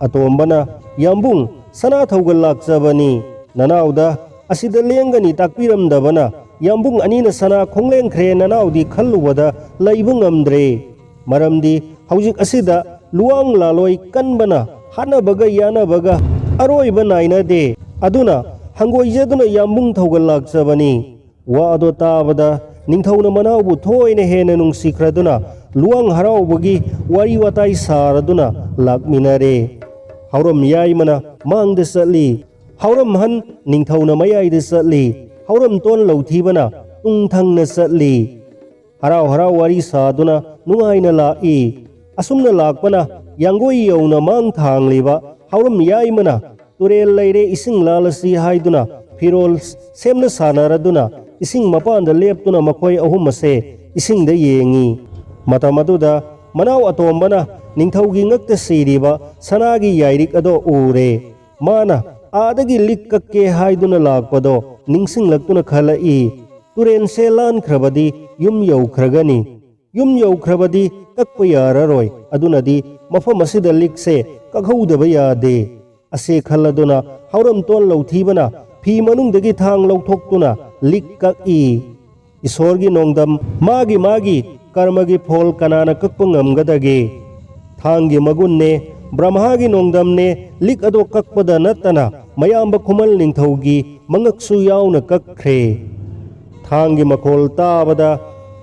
ꯑꯇꯣꯝꯕꯅ, "ꯌꯥꯝꯕꯨꯡ, ꯁꯅꯥ ꯊꯧꯒꯜ ꯂꯥꯛꯆꯕꯅꯤ꯫ ꯅꯅꯥꯎꯗ ꯑꯁꯤꯗ ꯂꯦꯡꯒꯅꯤ ꯇꯥꯛꯄꯤꯔꯝꯗꯕꯅ ꯌꯥꯝꯕꯨꯡ ꯑꯅꯤꯅ ꯁꯅꯥ ꯈꯣꯡꯂꯦꯡꯈ꯭ꯔꯦ ꯅꯅꯥꯎꯗꯤ ꯈꯜꯂꯨꯕꯗ ꯂꯩꯕ ꯉꯝꯗ꯭ꯔꯦ꯫ ꯃꯔꯝꯗꯤ ꯍꯧꯖꯤꯛ ꯑꯁꯤꯗ ꯂꯨꯋꯥꯡ ꯂꯥꯂꯣꯏ ꯀꯟꯕꯅ ꯍꯥꯠꯅꯕꯒ ꯌꯥꯅꯕꯒ ꯑꯔꯣꯏꯕ ꯅꯥꯏꯅꯗꯦ꯫ ꯑꯗꯨꯅ ꯍꯪꯒꯣꯏꯖꯗꯨꯅ ꯌꯥꯝꯕꯨꯡ ꯊꯧꯒꯜ ꯂꯥꯛꯆꯕꯅꯤ꯫" ꯋꯥ ꯑꯗꯣ ꯇꯥꯕꯗ ꯅꯤꯡꯊꯧꯅ ꯃꯅꯥꯎꯕꯨ ꯊꯣꯏꯅ ꯍꯦꯟꯅ ꯅꯨꯡꯁꯤꯈ꯭ꯔꯗꯨꯅ ꯂꯨꯋꯥꯡ ꯍꯔꯥꯎꯕꯒꯤ ꯋꯥꯔꯤ ꯋꯥꯇꯥꯏ ꯁꯥꯔꯗꯨꯅ ꯂꯥꯛꯃꯤꯟꯅꯔꯦ꯫ ꯍꯧꯔꯝ ꯌꯥꯏꯃꯅ ꯃꯥꯡꯗ ꯆꯠꯂꯤ꯫ ꯍꯧꯔꯝꯍꯟ ꯅꯤꯡꯊꯧꯅ ꯃꯌꯥꯏꯗ ꯆꯠꯂꯤ꯫ ꯍꯧꯔꯝꯇꯣꯟ ꯂꯧꯊꯤꯕꯅ ꯇꯨꯡꯊꯪꯅ ꯆꯠꯂꯤ꯫ ꯍꯔꯥꯎ ꯍꯔꯥꯎ ꯋꯥꯔꯤ ꯁꯥꯗꯨꯅ ꯅꯨꯡꯉꯥꯏꯅ ꯂꯥꯛꯏ꯫ ꯑꯁꯨꯝꯅ ꯂꯥꯛꯄꯅ ꯌꯥꯡꯒꯣꯏ ꯌꯧꯅ ꯃꯥꯡ ꯊꯥꯡꯂꯤꯕ ꯍꯧꯔꯝ ꯌꯥꯏꯃꯅ ꯇꯨꯔꯦꯜ ꯂꯩꯔꯦ ꯏꯁꯤꯡ ꯂꯥꯜꯂꯁꯤ ꯍꯥꯏꯗꯨꯅ ꯐꯤꯔꯣꯜ ꯁꯦꯝꯅ ꯁꯥꯟꯅꯔꯗꯨꯅ ꯏꯁꯤꯡ ꯃꯄꯥꯟꯗ ꯂꯦꯞꯇꯨꯅ ꯃꯈꯣꯏ ꯑꯍꯨꯝ ꯑꯁꯦ ꯏꯁꯤꯡꯗ ꯌꯦꯡꯉꯤ꯫ ꯃꯇꯝ ꯑꯗꯨꯗ ꯃꯅꯥꯎ ꯑꯇꯣꯝꯕꯅ ꯅꯤꯡꯊꯧꯒꯤ ꯉꯛꯇ ꯁꯤꯔꯤꯕ ꯁꯅꯥꯒꯤ ꯌꯥꯏꯔꯤꯛ ꯑꯗꯣ ꯎꯔꯦ꯫ ꯃꯥꯅ ꯑꯥꯗꯒꯤ ꯂꯤꯛ ꯀꯛꯀꯦ ꯍꯥꯏꯗꯨꯅ ꯂꯥꯛꯄꯗꯣ ꯅꯤꯡꯁꯤꯡꯂꯛꯇꯨꯅ ꯈꯜꯂꯛꯏ, "ꯇꯨꯔꯦꯟꯁꯦ ꯂꯥꯟꯈ꯭ꯔꯕꯗꯤ ꯌꯨꯝ ꯌꯧꯈ꯭ꯔꯒꯅꯤ꯫ ꯌꯨꯝ ꯌꯧꯈ꯭ꯔꯕꯗꯤ ꯀꯛꯄ ꯌꯥꯔꯔꯣꯏ꯫ ꯑꯗꯨꯅꯗꯤ ꯃꯐꯝ ꯑꯁꯤꯗ ꯂꯤꯛꯁꯦ ꯀꯛꯍꯧꯗꯕ ꯌꯥꯗꯦ" ꯑꯁꯦ ꯈꯜꯂꯗꯨꯅ ꯍꯧꯔꯝꯇꯣꯟ ꯂꯧꯊꯤꯕꯅ ꯐꯤ ꯃꯅꯨꯡꯗꯒꯤ ꯊꯥꯡ ꯂꯧꯊꯣꯛꯇꯨꯅ ꯂꯤꯛ ꯀꯛꯏ꯫ ꯏꯁꯣꯔꯒꯤ ꯅꯣꯡꯗꯝ ꯃꯥꯒꯤ ꯃꯥꯒꯤ ꯀꯔꯃꯒꯤ ꯐꯣꯜ ꯀꯅꯥꯅ ꯀꯛꯄ ꯉꯝꯒꯗꯒꯦ? ꯊꯥꯡꯒꯤ ꯃꯒꯨꯟꯅꯦ ꯕ꯭ꯔꯍꯃꯥꯒꯤ ꯅꯣꯡꯗꯝꯅꯦ ꯂꯤꯛ ꯑꯗꯣ ꯀꯛꯄꯗ ꯅꯠꯇꯅ ꯃꯌꯥꯝꯕ ꯈꯨꯃꯟ ꯅꯤꯡꯊꯧꯒꯤ ꯃꯉꯛꯁꯨ ꯌꯥꯎꯅ ꯀꯛꯈ꯭ꯔꯦ꯫ ꯊꯥꯡꯒꯤ ꯃꯈꯣꯜ ꯇꯥꯕꯗ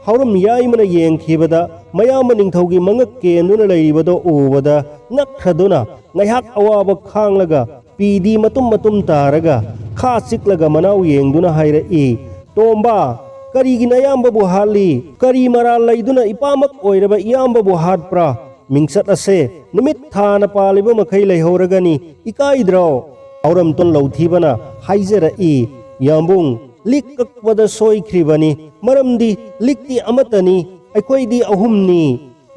ꯍꯧꯔꯝ ꯌꯥꯏꯃꯅ ꯌꯦꯡꯈꯤꯕꯗ ꯃꯌꯥꯝꯕ ꯅꯤꯡꯊꯧꯒꯤ ꯃꯉꯛ ꯀꯦꯟꯗꯨꯅ ꯂꯩꯔꯤꯕꯗꯣ ꯎꯕꯗ ꯉꯛꯈ꯭ꯔꯗꯨꯅ ꯉꯥꯏꯍꯥꯛ ꯑꯋꯥꯕ ꯈꯥꯡꯂꯒ ꯄꯤꯗꯤ ꯃꯇꯨꯝ ꯃꯇꯨꯝ ꯇꯥꯔꯒ ꯈꯥ ꯆꯤꯛꯂꯒ ꯃꯅꯥꯎ ꯌꯦꯡꯗꯨꯅ ꯍꯥꯏꯔꯛꯏ, "ꯇꯣꯝꯕ, ꯀꯔꯤꯒꯤ ꯅꯌꯥꯝꯕꯕꯨ ꯍꯥꯠꯂꯤ? ꯀꯔꯤ ꯃꯔꯥꯜ ꯂꯩꯗꯨꯅ ꯏꯄꯥꯃꯛ ꯑꯣꯏꯔꯕ ꯏꯌꯥꯝꯕꯕꯨ ꯍꯥꯠꯄ꯭ꯔꯥ? ꯃꯤꯡꯆꯠ ꯑꯁꯦ ꯅꯨꯃꯤꯠ ꯊꯥꯅ ꯄꯥꯜꯂꯤꯕ ꯃꯈꯩ ꯂꯩꯍꯧꯔꯒꯅꯤ, ꯏꯀꯥꯏꯗ꯭ꯔꯣ?" ꯍꯧꯔꯝꯇꯣꯟ ꯂꯧꯊꯤꯕꯅ ꯍꯥꯏꯖꯔꯛꯏ, "ꯌꯥꯝꯕꯨꯡ, ꯂꯤꯛ ꯀꯛꯄꯗ ꯁꯣꯏꯈ꯭ꯔꯤꯕꯅꯤ, ꯃꯔꯝꯗꯤ ꯂꯤꯛꯇꯤ ꯑꯃꯠꯇꯅꯤ, ꯑꯩꯈꯣꯏꯗꯤ ꯑꯍꯨꯝꯅꯤ꯫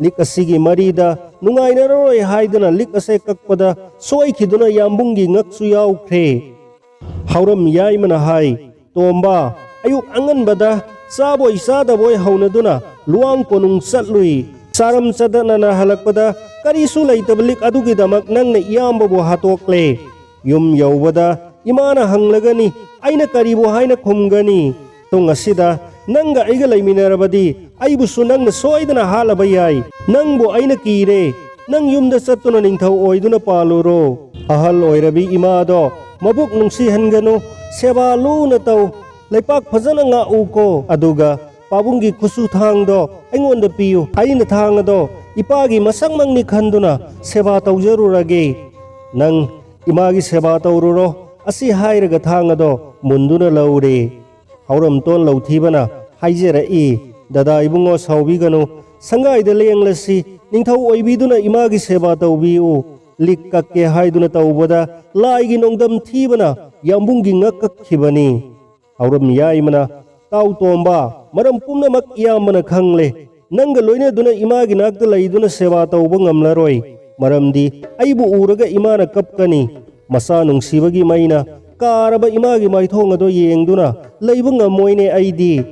ꯂꯤꯛ ꯑꯁꯤꯒꯤ ꯃꯔꯤꯗ ꯅꯨꯡꯉꯥꯏꯅꯔꯔꯣꯏ ꯍꯥꯏꯗꯨꯅ ꯂꯤꯛ ꯑꯁꯦ ꯀꯛꯄꯗ ꯁꯣꯏꯈꯤꯗꯨꯅ ꯌꯥꯝꯕꯨꯡꯒꯤ ꯉꯛꯁꯨ ꯌꯥꯎꯈ꯭ꯔꯦ꯫" ꯍꯧꯔꯝ ꯌꯥꯏꯃꯅ ꯍꯥꯏ, "ꯇꯣꯝꯕ, ꯑꯌꯨꯛ ꯑꯉꯟꯕꯗ ꯆꯥꯕꯣꯏ ꯆꯥꯗꯕꯣꯏ ꯍꯧꯅꯗꯨꯅ ꯂꯨꯋꯥꯡ ꯀꯣꯅꯨꯡ ꯆꯠꯂꯨꯏ꯫ ꯆꯥꯔꯝ ꯆꯗꯠꯅꯅ ꯍꯜꯂꯛꯄꯗ ꯀꯔꯤꯁꯨ ꯂꯩꯇꯕ ꯂꯤꯛ ꯑꯗꯨꯒꯤꯗꯃꯛ ꯅꯪꯅ ꯏꯌꯥꯝꯕꯕꯨ ꯍꯥꯠꯇꯣꯛꯂꯦ꯫ ꯌꯨꯝ ꯌꯧꯕꯗ ꯏꯃꯥꯅ ꯍꯪꯂꯒꯅꯤ, ꯑꯩꯅ ꯀꯔꯤꯕꯨ ꯍꯥꯏꯅ ꯈꯨꯝꯒꯅꯤ? ꯃꯇꯨꯡ ꯑꯁꯤꯗ ꯅꯪꯒ ꯑꯩꯒ ꯂꯩꯃꯤꯟꯅꯔꯕꯗꯤ ꯑꯩꯕꯨꯁꯨ ꯅꯪꯅ ꯁꯣꯏꯗꯅ ꯍꯥꯠꯂꯕ ꯌꯥꯏ꯫ ꯅꯪꯕꯨ ꯑꯩꯅ ꯀꯤꯔꯦ꯫ ꯅꯪ ꯌꯨꯝꯗ ꯆꯠꯇꯨꯅ ꯅꯤꯡꯊꯧ ꯑꯣꯏꯗꯨꯅ ꯄꯥꯜꯂꯨꯔꯣ꯫ ꯑꯍꯜ ꯑꯣꯏꯔꯕꯤ ꯏꯃꯥꯗꯣ ꯃꯕꯨꯛ ꯅꯨꯡꯁꯤꯍꯟꯒꯅꯨ, ꯁꯦꯕꯥ ꯂꯨꯅ ꯇꯧ, ꯂꯩꯄꯥꯛ ꯐꯖꯅ ꯉꯥꯛꯎꯀꯣ꯫ ꯑꯗꯨꯒ ꯄꯥꯕꯨꯡꯒꯤ ꯈꯨꯠꯁꯨ ꯊꯥꯡꯗꯣ ꯑꯩꯉꯣꯟꯗ ꯄꯤꯌꯨ꯫ ꯑꯩꯅ ꯊꯥꯡ ꯑꯗꯣ ꯏꯄꯥꯒꯤ ꯃꯁꯛꯃꯛꯅꯤ ꯈꯟꯗꯨꯅ ꯁꯦꯕꯥ ꯇꯧꯖꯔꯨꯔꯒꯦ꯫ ꯅꯪ ꯏꯃꯥꯒꯤ ꯁꯦꯕꯥ ꯇꯧꯔꯨꯔꯣ꯫" ꯑꯁꯤ ꯍꯥꯏꯔꯒ ꯊꯥꯡ ꯑꯗꯣ ꯃꯨꯟꯗꯨꯅ ꯂꯧꯔꯦ꯫ ꯍꯧꯔꯝꯇꯣꯟ ꯂꯧꯊꯤꯕꯅ ꯍꯥꯏꯖꯔꯛꯏ, "ꯗꯗꯥ ꯏꯕꯨꯡꯉꯣ, ꯁꯥꯎꯕꯤꯒꯅꯨ, ꯁꯪꯒꯥꯏꯗ ꯂꯦꯡꯂꯁꯤ, ꯅꯤꯡꯊꯧ ꯑꯣꯏꯕꯤꯗꯨꯅ ꯏꯃꯥꯒꯤ ꯁꯦꯕꯥ ꯇꯧꯕꯤꯌꯨ꯫" ꯂꯤꯛ ꯀꯛꯀꯦ ꯍꯥꯏꯗꯨꯅ ꯇꯧꯕꯗ ꯂꯥꯏꯒꯤ ꯅꯣꯡꯗꯝ ꯊꯤꯕꯅ ꯌꯥꯝꯕꯨꯡꯒꯤ ꯉꯛ ꯀꯛꯈꯤꯕꯅꯤ꯫ ꯍꯧꯔꯝ ꯌꯥꯏꯃꯅ, "ꯇꯥꯎ ꯇꯣꯝꯕ, ꯃꯔꯝ ꯄꯨꯝꯅꯃꯛ ꯏꯌꯥꯝꯕꯅ ꯈꯪꯂꯦ꯫ ꯅꯪꯒ ꯂꯣꯏꯅꯗꯨꯅ ꯏꯃꯥꯒꯤ ꯅꯥꯛꯇ ꯂꯩꯗꯨꯅ ꯁꯦꯕꯥ ꯇꯧꯕ ꯉꯝꯂꯔꯣꯏ, ꯃꯔꯝꯗꯤ ꯑꯩꯕꯨ ꯎꯔꯒ ꯏꯃꯥꯅ ꯀꯞꯀꯅꯤ꯫ ꯃꯆꯥ ꯅꯨꯡꯁꯤꯕꯒꯤ ꯃꯩꯅ ꯀꯥꯔꯕ ꯏꯃꯥꯒꯤ ꯃꯥꯏꯊꯣꯡ ꯑꯗꯣ ꯌꯦꯡꯗꯨꯅ ꯂꯩꯕ ꯉꯝꯃꯣꯏꯅꯦ ꯑꯩꯗꯤ꯫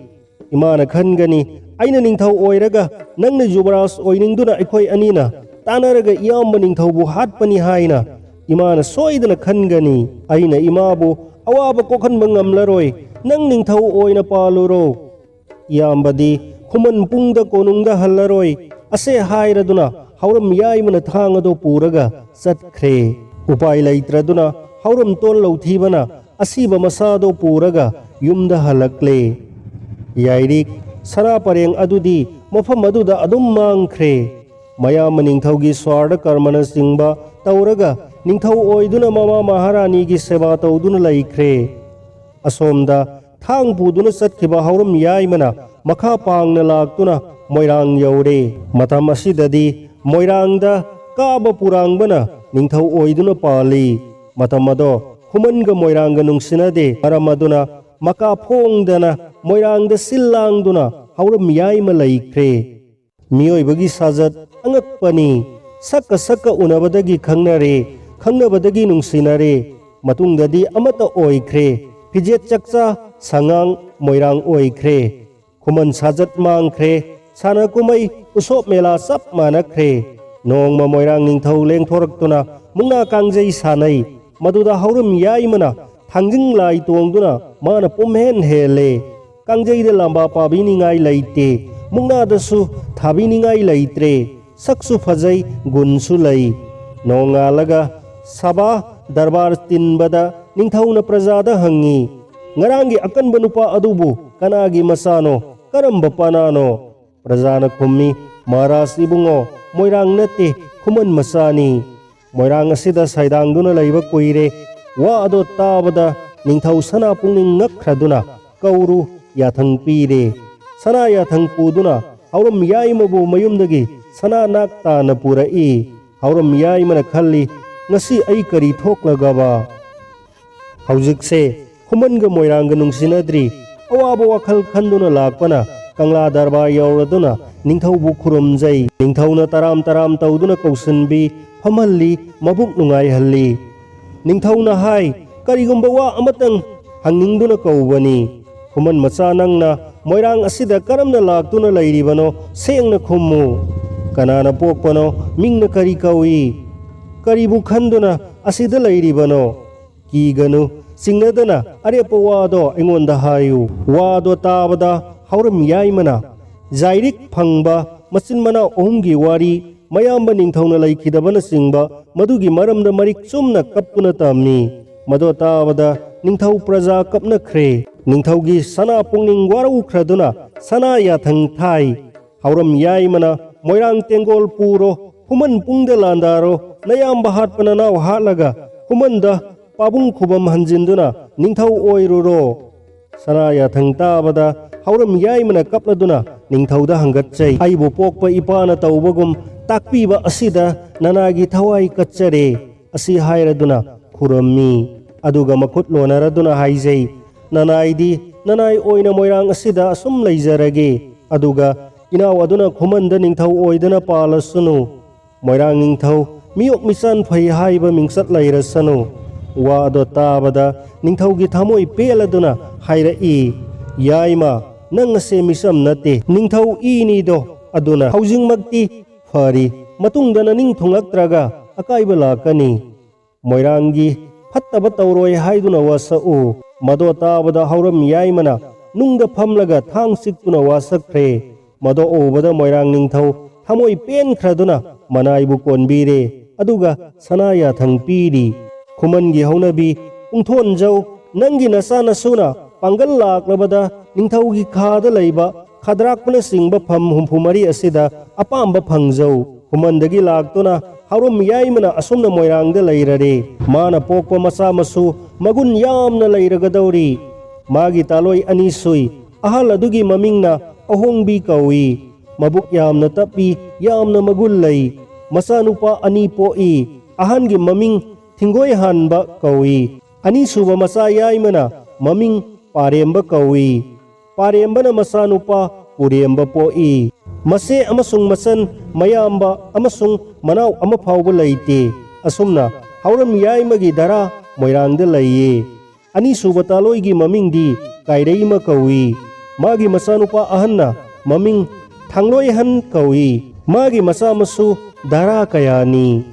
ꯏꯃꯥꯅ ꯈꯟꯒꯅꯤ, ꯑꯩꯅ ꯅꯤꯡꯊꯧ ꯑꯣꯏꯔꯒ ꯅꯪꯅ ꯌꯨꯕꯔꯥꯖ ꯑꯣꯏꯅꯤꯡꯗꯨꯅ ꯑꯩꯈꯣꯏ ꯑꯅꯤꯅ ꯇꯥꯟꯅꯔꯒ ꯏꯌꯥꯝꯕ ꯅꯤꯡꯊꯧꯕꯨ ꯍꯥꯠꯄꯅꯤ ꯍꯥꯏꯅ꯫ ꯏꯃꯥꯅ ꯁꯣꯏꯗꯅ ꯈꯟꯒꯅꯤ꯫ ꯑꯩꯅ ꯏꯃꯥꯕꯨ ꯑꯋꯥꯕ ꯀꯣꯛꯍꯟꯕ ꯉꯝꯂꯔꯣꯏ꯫ ꯅꯪ ꯅꯤꯡꯊꯧ ꯑꯣꯏꯅ ꯄꯥꯜꯂꯨꯔꯣ꯫ ꯏꯌꯥꯝꯕꯗꯤ ꯈꯨꯃꯟ ꯄꯨꯡꯗ ꯀꯣꯅꯨꯡꯗ ꯍꯜꯂꯔꯣꯏ꯫" ꯑꯁꯦ ꯍꯥꯏꯔꯗꯨꯅ ꯍꯧꯔꯝ ꯌꯥꯏꯃꯅ ꯊꯥꯡ ꯑꯗꯨ ꯄꯨꯔꯒ ꯆꯠꯈ꯭ꯔꯦ꯫ ꯎꯄꯥꯏ ꯂꯩꯇ꯭ꯔꯗꯨꯅ ꯍꯧꯔꯝ ꯇꯣꯟ ꯂꯧꯊꯤꯕꯅ ꯑꯁꯤꯕ ꯃꯁꯥꯗꯣ ꯄꯨꯔꯒ ꯌꯨꯝꯗ ꯍꯜꯂꯛꯂꯦ꯫ ꯌꯥꯏꯔꯤꯛ ꯁꯅꯥ ꯄꯔꯦꯡ ꯑꯗꯨꯗꯤ ꯃꯐꯝ ꯑꯗꯨꯗ ꯑꯗꯨꯝ ꯃꯥꯡꯈ꯭ꯔꯦ꯫ ꯃꯌꯥꯝꯕ ꯅꯤꯡꯊꯧꯒꯤ ꯁ꯭ꯋꯥꯔꯗ ꯀꯔꯃꯅꯆꯤꯡꯕ ꯇꯧꯔꯒ ꯅꯤꯡꯊꯧ ꯑꯣꯏꯗꯨꯅ ꯃꯃꯥ ꯃꯍꯥꯔꯥꯅꯤꯒꯤ ꯁꯦꯕꯥ ꯇꯧꯗꯨꯅ ꯂꯩꯈ꯭ꯔꯦ꯫ ꯑꯁꯣꯝꯗ ꯊꯥꯡ ꯄꯨꯗꯨꯅ ꯆꯠꯈꯤꯕ ꯍꯧꯔꯝ ꯌꯥꯏꯃꯅ ꯃꯈꯥ ꯄꯥꯡꯅ ꯂꯥꯛꯇꯨꯅ ꯃꯣꯏꯔꯥꯡ ꯌꯧꯔꯦ꯫ ꯃꯇꯝ ꯑꯁꯤꯗꯗꯤ ꯃꯣꯏꯔꯥꯡꯗ ꯀꯥꯕ ꯄꯨꯔꯥꯡꯕꯅ ꯅꯤꯡꯊꯧ ꯑꯣꯏꯗꯨꯅ ꯄꯥꯜꯂꯤ꯫ ꯃꯇꯝ ꯑꯗꯣ ꯈꯨꯃꯟꯒ ꯃꯣꯏꯔꯥꯡꯒ ꯅꯨꯡꯁꯤꯅꯗꯦ꯫ ꯃꯔꯝ ꯑꯗꯨꯅ ꯃꯀꯥ ꯐꯣꯡꯗꯅ ꯃꯣꯏꯔꯥꯡꯗ ꯁꯤꯜ ꯂꯥꯡꯗꯨꯅ ꯍꯧꯔꯝ ꯌꯥꯏꯃ ꯂꯩꯈ꯭ꯔꯦ꯫ ꯃꯤꯑꯣꯏꯕꯒꯤ ꯁꯥꯖꯠ ꯑꯉꯛꯄꯅꯤ꯫ ꯁꯛꯀ ꯁꯛꯀ ꯎꯅꯕꯗꯒꯤ ꯈꯪꯅꯔꯦ, ꯈꯪꯅꯕꯗꯒꯤ ꯅꯨꯡꯁꯤꯅꯔꯦ꯫ ꯃꯇꯨꯡꯗꯗꯤ ꯑꯃꯠꯇ ꯑꯣꯏꯈ꯭ꯔꯦ꯫ ꯐꯤꯖꯦꯠ ꯆꯛꯆꯥ ꯁꯉꯥꯡ ꯃꯣꯏꯔꯥꯡ ꯑꯣꯏꯈ꯭ꯔꯦ꯫ ꯈꯨꯃꯟ ꯁꯥꯖꯠ ꯃꯥꯡꯈ꯭ꯔꯦ꯫ ꯁꯥꯟꯅ ꯀꯨꯝꯍꯩ ꯎꯁꯣꯞ ꯃꯦꯂꯥ ꯆꯞ ꯃꯥꯟꯅꯈ꯭ꯔꯦ꯫ ꯅꯣꯡꯃ ꯃꯣꯏꯔꯥꯡ ꯅꯤꯡꯊꯧ ꯂꯦꯡꯊꯣꯔꯛꯇꯨꯅ ꯃꯨꯛꯅꯥ ꯀꯥꯡꯖꯩ ꯁꯥꯟꯅꯩ꯫ ꯃꯗꯨꯗ ꯍꯧꯔꯝ ꯌꯥꯏꯃꯅ ꯊꯥꯡꯖꯤꯡ ꯂꯥꯏ ꯇꯣꯡꯗꯨꯅ ꯃꯥꯅ ꯄꯨꯝꯍꯦꯟ ꯍꯦꯜꯂꯦ꯫ ꯀꯥꯡꯖꯩꯗ ꯂꯥꯝꯕꯥ ꯄꯥꯕꯤꯅꯤꯡꯉꯥꯏ ꯂꯩꯇꯦ꯫ ꯃꯨꯛꯅꯥꯗꯁꯨ ꯊꯥꯕꯤꯅꯤꯡꯉꯥꯏ ꯂꯩꯇ꯭ꯔꯦ꯫ ꯁꯛꯁꯨ ꯐꯖꯩ, ꯒꯨꯟꯁꯨ ꯂꯩ꯫ ꯅꯣꯡꯉꯥꯜꯂꯒ ꯁꯚꯥ ꯗꯔꯕꯥꯔ ꯇꯤꯟꯕꯗ ꯅꯤꯡꯊꯧꯅ ꯄ꯭ꯔꯖꯥꯗ ꯍꯪꯉꯤ, "ꯉꯔꯥꯡꯒꯤ ꯑꯀꯟꯕ ꯅꯨꯄꯥ ꯑꯗꯨꯕꯨ ꯀꯅꯥꯒꯤ ꯃꯆꯥꯅꯣ? ꯀꯔꯝꯕ ꯄꯅꯥꯅꯣ?" ꯄ꯭ꯔꯖꯥꯅ ꯈꯨꯝꯃꯤ, "ꯃꯍꯥꯔꯥꯖ ꯏꯕꯨꯡꯉꯣ, ꯃꯣꯏꯔꯥꯡ ꯅꯠꯇꯦ, ꯈꯨꯃꯟ ꯃꯆꯥꯅꯤ꯫ ꯃꯣꯏꯔꯥꯡ ꯑꯁꯤꯗ ꯁꯩꯗꯥꯡꯗꯨꯅ ꯂꯩꯕ ꯀꯨꯏꯔꯦ꯫" ꯋꯥ ꯑꯗꯣ ꯇꯥꯕꯗ ꯅꯤꯡꯊꯧ ꯁꯅꯥ ꯄꯨꯛꯅꯤꯡ ꯉꯛꯈ꯭ꯔꯗꯨꯅ ꯀꯧꯔꯨ ꯌꯥꯊꯪ ꯄꯤꯔꯦ꯫ ꯁꯅꯥ ꯌꯥꯊꯪ ꯄꯨꯗꯨꯅ ꯍꯧꯔꯝ ꯌꯥꯏꯃꯕꯨ ꯃꯌꯨꯝꯗꯒꯤ ꯁꯅꯥ ꯅꯥꯛ ꯇꯥꯅ ꯄꯨꯔꯛꯏ꯫ ꯍꯧꯔꯝ ꯌꯥꯏꯃꯅ ꯈꯜꯂꯤ, "ꯉꯁꯤ ꯑꯩ ꯀꯔꯤ ꯊꯣꯛꯂꯒꯕ?" ꯍꯧꯖꯤꯛꯁꯦ ꯈꯨꯃꯟꯒ ꯃꯣꯏꯔꯥꯡꯒ ꯅꯨꯡꯁꯤꯅꯗ꯭ꯔꯤ꯫ ꯑꯋꯥꯕ ꯋꯥꯈꯜ ꯈꯟꯗꯨꯅ ꯂꯥꯛꯄꯅ ꯀꯪꯂꯥ ꯗꯔꯕꯥꯔ ꯌꯧꯔꯗꯨꯅ ꯅꯤꯡꯊꯧꯕꯨ ꯈꯨꯔꯨꯝꯖꯩ꯫ ꯅꯤꯡꯊꯧꯅ ꯇꯔꯥꯝ ꯇꯔꯥꯝ ꯇꯧꯗꯨꯅ ꯀꯧꯁꯤꯟꯕꯤ, ꯐꯝꯍꯜꯂꯤ, ꯃꯕꯨꯛ ꯅꯨꯡꯉꯥꯏꯍꯜꯂꯤ꯫ ꯅꯤꯡꯊꯧꯅ ꯍꯥꯏ, "ꯀꯔꯤꯒꯨꯝꯕ ꯋꯥ ꯑꯃꯇꯪ ꯍꯪꯅꯤꯡꯗꯨꯅ ꯀꯧꯕꯅꯤ꯫ ꯈꯨꯃꯟ ꯃꯆꯥ ꯅꯪꯅ ꯃꯣꯏꯔꯥꯡ ꯑꯁꯤꯗ ꯀꯔꯝꯅ ꯂꯥꯛꯇꯨꯅ ꯂꯩꯔꯤꯕꯅꯣ? ꯁꯦꯡꯅ ꯈꯨꯝꯃꯨ꯫ ꯀꯅꯥꯅ ꯄꯣꯛꯄꯅꯣ? ꯃꯤꯡꯅ ꯀꯔꯤ ꯀꯧꯏ? ꯀꯔꯤꯕꯨ ꯈꯟꯗꯨꯅ ꯑꯁꯤꯗ ꯂꯩꯔꯤꯕꯅꯣ? ꯀꯤꯒꯅꯨ, ꯆꯤꯡꯅꯗꯅ ꯑꯔꯦꯞꯄ ꯋꯥꯗꯣ ꯑꯩꯉꯣꯟꯗ ꯍꯥꯏꯌꯨ꯫" ꯋꯥꯗꯣ ꯇꯥꯕꯗ ꯍꯧꯔꯝ ꯌꯥꯏꯃꯅ ꯖꯥꯏꯔꯤꯛ ꯐꯪꯕ ꯃꯆꯤꯟ ꯃꯅꯥꯎ ꯑꯍꯨꯝꯒꯤ ꯋꯥꯔꯤ ꯃꯌꯥꯝꯕ ꯅꯤꯡꯊꯧꯅ ꯂꯩꯈꯤꯗꯕꯅꯆꯤꯡꯕ ꯃꯗꯨꯒꯤ ꯃꯔꯝꯗ ꯃꯔꯤꯛ ꯆꯨꯝꯅ ꯀꯞꯇꯨꯅ ꯇꯝꯃꯤ꯫ ꯃꯗꯣ ꯇꯥꯕꯗ ꯅꯤꯡꯊꯧ ꯄ꯭ꯔꯖꯥ ꯀꯞꯅꯈ꯭ꯔꯦ꯫ ꯅꯤꯡꯊꯧꯒꯤ ꯁꯅꯥ ꯄꯨꯛꯅꯤꯡ ꯋꯥꯔꯧꯈ꯭ꯔꯗꯨꯅ ꯁꯅꯥ ꯌꯥꯊꯪ ꯊꯥꯏ꯫ ꯍꯧꯔꯝ ꯌꯥꯏꯃꯅ ꯃꯣꯏꯔꯥꯡ ꯇꯦꯡꯒꯣꯜ ꯄꯨꯔꯣ, ꯈꯨꯃꯟ ꯄꯨꯡꯗ ꯂꯥꯟꯗꯥꯔꯣ, ꯅꯌꯥꯝꯕ ꯍꯥꯠꯄ ꯅꯅꯥꯎ ꯍꯥꯠꯂꯒ ꯈꯨꯃꯟꯗ ꯄꯥꯕꯨꯡ ꯈꯨꯕꯝ ꯍꯟꯖꯤꯟꯗꯨꯅ ꯅꯤꯡꯊꯧ ꯑꯣꯏꯔꯨꯔꯣ꯫ ꯁꯅꯥ ꯌꯥꯊꯪ ꯇꯥꯕꯗ ꯍꯧꯔꯝ ꯌꯥꯏꯃꯅ ꯀꯞꯂꯗꯨꯅ ꯅꯤꯡꯊꯧꯗ ꯍꯪꯒꯠꯆꯩ, "ꯑꯩꯕꯨ ꯄꯣꯛꯄ ꯏꯄꯥꯅ ꯇꯧꯕꯒꯨꯝ ꯇꯥꯛꯄꯤꯕ ꯑꯁꯤꯗ ꯅꯅꯥꯏꯒꯤ ꯊꯋꯥꯏ ꯀꯠꯆꯔꯦ" ꯑꯁꯤ ꯍꯥꯏꯔꯗꯨꯅ ꯈꯨꯔꯨꯝꯃꯤ꯫ ꯑꯗꯨꯒ ꯃꯈꯨꯠ ꯂꯣꯟꯅꯔꯗꯨꯅ ꯍꯥꯏꯖꯩ, "ꯅꯅꯥꯏꯗꯤ ꯅꯅꯥꯏ ꯑꯣꯏꯅ ꯃꯣꯏꯔꯥꯡ ꯑꯁꯤꯗ ꯑꯁꯨꯝ ꯂꯩꯖꯔꯒꯦ꯫ ꯑꯗꯨꯒ ꯏꯅꯥꯎ ꯑꯗꯨꯅ ꯈꯨꯃꯟꯗ ꯅꯤꯡꯊꯧ ꯑꯣꯏꯗꯨꯅ ꯄꯥꯜꯂꯁꯅꯨ꯫ ꯃꯣꯏꯔꯥꯡ ꯅꯤꯡꯊꯧ ꯃꯤꯑꯣꯛ ꯃꯤꯆꯥꯟ ꯐꯩ ꯍꯥꯏꯕ ꯃꯤꯡꯆꯠ ꯂꯩꯔꯁꯅꯨ"꯫ ꯋꯥ ꯑꯗꯣ ꯇꯥꯕꯗ ꯅꯤꯡꯊꯧꯒꯤ ꯊꯃꯣꯏ ꯄꯦꯜꯂꯗꯨꯅ ꯍꯥꯏꯔꯛꯏ, "ꯌꯥꯏꯃ, ꯅꯪ ꯑꯁꯦ ꯃꯤꯆꯝ ꯅꯠꯇꯦ, ꯅꯤꯡꯊꯧ ꯏꯅꯤꯗꯣ꯫ ꯑꯗꯨꯅ ꯍꯧꯖꯤꯛꯃꯛꯇꯤ ꯐꯔꯤ, ꯃꯇꯨꯡꯗ ꯅꯅꯤꯡ ꯊꯨꯡꯂꯛꯇ꯭ꯔꯒ ꯑꯀꯥꯏꯕ ꯂꯥꯛꯀꯅꯤ꯫ ꯃꯣꯏꯔꯥꯡꯒꯤ ꯐꯠꯇꯕ ꯇꯧꯔꯣꯏ ꯍꯥꯏꯗꯨꯅ ꯋꯥꯁꯛꯎ"꯫ ꯃꯗꯣ ꯇꯥꯕꯗ ꯍꯧꯔꯝ ꯌꯥꯏꯃꯅ ꯅꯨꯡꯗ ꯐꯝꯂꯒ ꯊꯥꯡ ꯆꯤꯛꯇꯨꯅ ꯋꯥꯁꯛꯈ꯭ꯔꯦ꯫ ꯃꯗꯣ ꯎꯕꯗ ꯃꯣꯏꯔꯥꯡ ꯅꯤꯡꯊꯧ ꯊꯃꯣꯏ ꯄꯦꯟꯈ꯭ꯔꯗꯨꯅ ꯃꯅꯥꯏꯕꯨ ꯀꯣꯟꯕꯤꯔꯦ, ꯑꯗꯨꯒ ꯁꯅꯥ ꯌꯥꯊꯪ ꯄꯤꯔꯤ꯫ ꯈꯨꯃꯟꯒꯤ ꯍꯧꯅꯕꯤ ꯄꯨꯡꯊꯣꯟꯖꯧ, ꯅꯪꯒꯤ ꯅꯆꯥ ꯅꯁꯨꯅ ꯄꯥꯡꯒꯜ ꯂꯥꯛꯂꯕꯗ ꯅꯤꯡꯊꯧꯒꯤ ꯈꯥꯗ ꯂꯩꯕ ꯈꯗ꯭ꯔꯥꯛꯄꯅꯆꯤꯡꯕ ꯐꯝ ꯍꯨꯝꯐꯨ ꯃꯔꯤ ꯑꯁꯤꯗ ꯑꯄꯥꯝꯕ ꯐꯪꯖꯧ꯫ ꯈꯨꯃꯟꯗꯒꯤ ꯂꯥꯛꯇꯨꯅ ꯍꯧꯔꯝ ꯌꯥꯏꯃꯅ ꯑꯁꯨꯝꯅ ꯃꯣꯏꯔꯥꯡꯗ ꯂꯩꯔꯔꯦ꯫ ꯃꯥꯅ ꯄꯣꯛꯄ ꯃꯆꯥ ꯃꯁꯨ ꯃꯒꯨꯟ ꯌꯥꯝꯅ ꯂꯩꯔꯒꯗꯧꯔꯤ꯫ ꯃꯥꯒꯤ ꯇꯥꯂꯣꯏ ꯑꯅꯤ ꯁꯨꯏ꯫ ꯑꯍꯜ ꯑꯗꯨꯒꯤ ꯃꯃꯤꯡꯅ ꯑꯍꯣꯡꯕꯤ ꯀꯧꯏ꯫ ꯃꯕꯨꯛ ꯌꯥꯝꯅ ꯇꯞꯄꯤ, ꯌꯥꯝꯅ ꯃꯒꯨꯟ ꯂꯩ꯫ ꯃꯆꯥꯅꯨꯄꯥ ꯑꯅꯤ ꯄꯣꯛꯏ꯫ ꯑꯍꯟꯒꯤ ꯃꯃꯤꯡ ꯊꯤꯡꯒꯣꯏ ꯍꯥꯟꯕ ꯀꯧꯏ꯫ ꯑꯅꯤꯁꯨꯕ ꯃꯆꯥ ꯌꯥꯏꯃꯅ ꯃꯃꯤꯡ ꯄꯥꯔꯦꯝꯕ ꯀꯧꯏ꯫ ꯄꯥꯔꯦꯝꯕꯅ ꯃꯆꯥꯅꯨꯄꯥ ꯄꯨꯔꯦꯝꯕ ꯄꯣꯛꯏ꯫ ꯃꯆꯦ ꯑꯃꯁꯨꯡ ꯃꯆꯟ ꯃꯌꯥꯝꯕ ꯑꯃꯁꯨꯡ ꯃꯅꯥꯎ ꯑꯃ ꯐꯥꯎꯕ ꯂꯩꯇꯦ꯫ ꯑꯁꯨꯝꯅ ꯍꯧꯔꯝ ꯌꯥꯏꯃꯒꯤ ꯙꯔꯥ ꯃꯣꯏꯔꯥꯡꯗ ꯂꯩꯌꯦ꯫ ꯑꯅꯤꯁꯨꯕ ꯇꯥꯂꯣꯏꯒꯤ ꯃꯃꯤꯡꯗꯤ ꯀꯥꯏꯔꯩꯃ ꯀꯧꯏ꯫ ꯃꯥꯒꯤ ꯃꯆꯥꯅꯨꯄꯥ ꯑꯍꯟꯅ ꯃꯃꯤꯡ ꯊꯥꯡꯂꯣꯏꯍꯟ ꯀꯧꯏ꯫ ꯃꯥꯒꯤ ꯃꯆꯥ ꯃꯁꯨ ꯙꯔꯥ ꯀꯌꯥꯅꯤ꯫